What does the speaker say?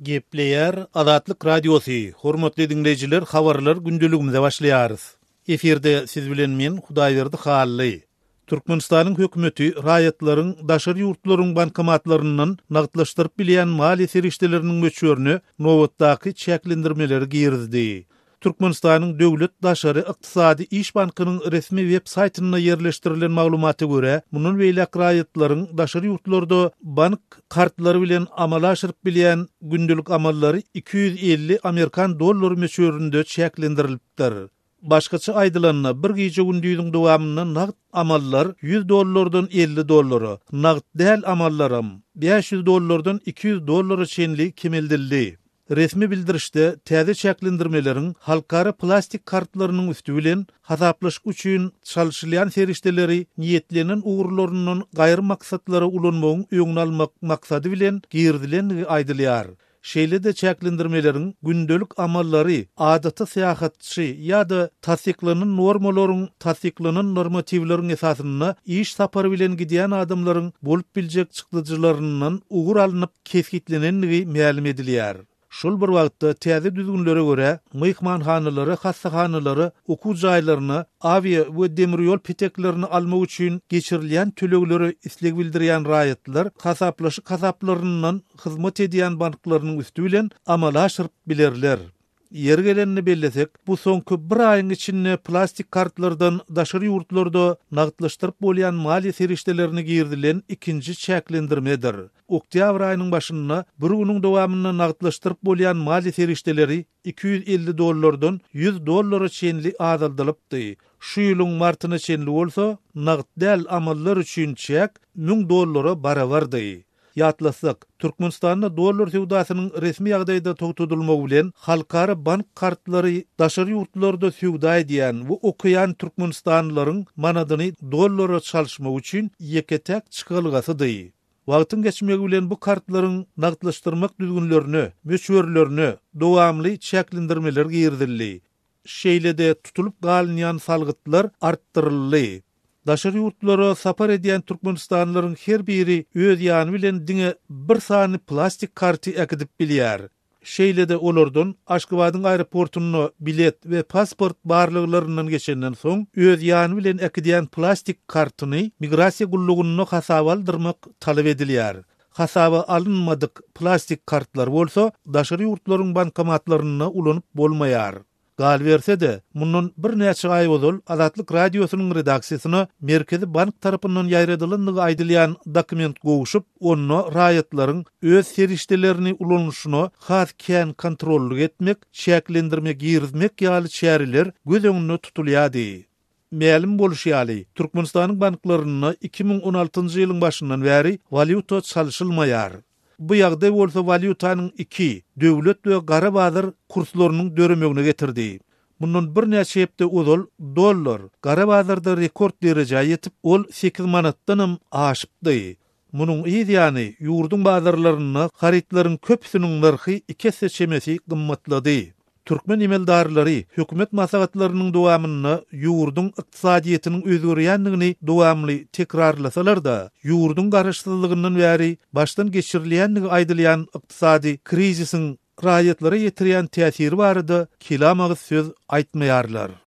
Gepleýär Azatlyk Radiosy, Hormatly diňleýjiler habarlar gündeligimize başlaýarys. Efirde siz bilen men Hudaýberdi Hally. Türkmenistanyň hökümeti raýatlaryň daşary ýurtlaryň bankomatlaryndan nagtlaşdyryp bilýän maliýe serişdeleriniň möçberine nobatdaky çäklendirmeleri girizdi. Türkmenistanyň Döwlet daşary ykdysady iş bankynyň resmi web saýtynda ýerleşdirilen maglumata görä, mundan beýläk raýatlaryň daşary ýurtlarda bank kartlary bilen amala aşyryp bilýän gündelik amallary 250 amerikan dollary möçberinde çäklendirilipdir. Başgaça aýdylanda, bir gije-gündiziň dowamynda nagt amallar 100 dollardan 50 dollara, nagt däl amallaram 500 dollardan 200 dollara çenli kemeldildi. Resmi bildirişde täze çäklendirmeleriň halkara plastik kartlarynyň üsti bilen hasaplaşyk üçin çalşylýan serişdeleri niýetlenen ugurlaryndan gaýry maksatlara ulanmagyň öňüni almak maksady bilen girizilendigi aýdylýar. Şeýle-de çäklendirmeleriň gündelik amallary adaty syýahatçy ýa-da tassyklanan normalaryň tassyklanan normatiwleriň esasynda iş sapary bilen gidýän adamlaryň bolup biljek çykdajylaryndan ugur alnyp kesgitlenendigi mälim edilýär. Şol bir wagtda, täze düzgünlere görä, myhmanhanalara, hassahanalara, okuw jaýlaryna, awia we demir ýol peteklerini almak üçin geçirilýän töleglere isleg bildirýän raýatlar hasaplaşyk hasaplaryndan hyzmat edýän banklarynyň üsti bilen amala aşyryp bilerler. Ýeri gelende bellesek, bu soňky bir aýyň içinde plastik kartlardan daşary ýurtlarda nagtlaşdyryp bolýan maliýe serişdelerine girizilen ikinji çäklendirmedir. Oktýabr aýynyň başynda bir günüň dowamynda nagtlaşdyryp bolýan maliýe serişdeleri 250 dollardan 100 dollara çenli azaldylypdy. Şu ýylyň martyna çenli bolsa nagt däl amallar üçin çäk 1000 dollara barabardy. Ýatlatsak, Türkmenistanda dollar söwdasynyň resmi ýagdaýda togtadylmagy bilen, halkara bank kartlary daşary ýurtlarda söwda edýän we okaýan türkmenistanlylaryň manadyny dollara çalyşmak üçin ýeke-täk çykalgasydy. Wagtyň geçmegi bilen bu kartlaryň nagtlaşdyrmak düzgünlerine, möçberlerine dowamly çäklendirmeler girizildi. Şeýle-de tutulyp galynýan salgytlar artdyryldy. Daşary ýurtlara sapar edýän türkmenistanlylaryň her biri öz ýany bilen diňe bir sany plastik karty äkidip bilýär. Şeýle-de olardan Aşgabadyň aeroportunda bilet we pasport barlaglaryndan geçenden soň öz ýany bilen äkidýän plastik kartyny migrasiýa gullugynda hasaba aldyrmak talap edilýär. Hasaba alynmadyk plastik kartlary bolsa daşary ýurtlaryň bankomatlarynda ulanyp bolmaýar. Galyberse-de, mundan birnäçe aý ozal Azatlyk Radiosynyň redaksiýasyna Merkezi bank tarapyndan ýaýradylandygy aýdylýan dokument gowşup, onda raýatlaryň öz serişdelerini ulanyşyna has kän kontrollyk etmek, çäklendirme girizmek ýaly çäreler göz öňünde tutulýardy. Mälim bolşy ýaly, Türkmenistanyň banklarynda 2016-njy ýylyň başyndan bäri walýuta çalşylmaýar. Bu ýagdaý bolsa walýutanyň iki, döwlet we gara bazar kurslarynyň döremegine getirdi. Mundan birnäçe hepde ozal dollar gara bazarda rekord derejä ýetip, ol sekiz manatdanam aşypdy. Munuň yz ýany, ýurduň bazarlarynda harytlaryň köpüsiniň nyrhy iki esse çemesi gymmatlady. Türkmen emeldarlary hökümet maslahatlarynyň dowamynda ýurduň ykdysadyýetiniň özgerýändigini dowamly tekrarlasalar-da, ýurduň garaşsyzlygyndan bäri başdan geçirilýändigi aýdylýan ykdysady krizisiň raýatlara ýetirýän täsiri barada kelam agyz söz aýtmaýarlar.